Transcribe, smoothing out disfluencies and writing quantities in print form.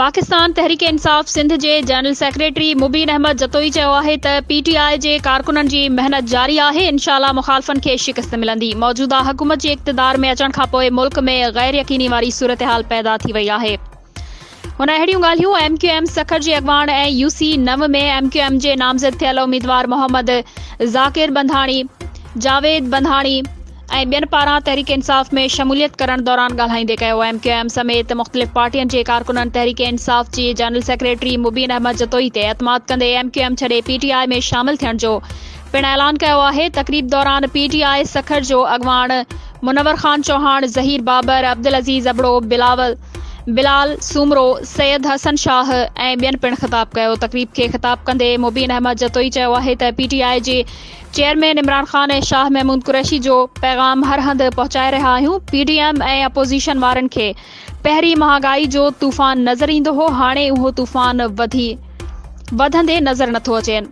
پاڪستان تحريڪ انصاف سنڌ جي general secretary مبين احمد جتوئي چيو آهي ته پي ٽي آء جي ڪارڪنن جي محنت جاري آهي، انشاء الله مخالفن کي شڪست ملندي، موجوده حڪومت جي اقتدار ۾ اچڻ کانپوء ملڪ ۾ غير يقيني واري صورتحال پيدا ٿي وئي آهي. هن اهڙيون ڳالهيون ايم ڪيو ايم سکر جي اڳواڻ ۽ يو سي نو ۾ ايم ڪيو ايم جي نامزد ٿيل اميدوار محمد ذاڪر ٻنڌاڻي، جاويد ٻنڌاڻي، ۽ ٻين پاران تحريڪ انصاف ۾ شموليت ڪرڻ دوران ڳالهائيندي ڪيو. ايم ڪيو ايم سميت مختلف پارٽين جي ڪارڪنن تحريڪ انصاف جي جنرل سيڪريٽري مبين احمد جتوئي تي اعتماد ڪندي ايم ڪيو ايم ڇڏي پي ٽي آء ۾ شامل ٿيڻ جو پڻ اعلان ڪيو آهي. تقريب دوران پي ٽي آء سکر جو اڳواڻ منور خان چوهاڻ، ظهير بابر، عبدالعزيز ابڙو، بلاول بلال سومرو، سيد حسن شاهه ۽ ٻين پڻ خطاب ڪيو. تقريب کي خطاب ڪندي مبين احمد جتوئي چيو آهي ته پي ٽي آء جي چيئرمين عمران خان ۽ شاهه محمود قريشي جو پيغام هر هنڌ پهچائي رهيا آهيون، پي ڊي ايم ۽ اپوزيشن وارن کي پهرين مهانگائي جو طوفان نظر ايندو هو، هاڻي اهو طوفان وڌي وڌندي نظر نٿو اچين.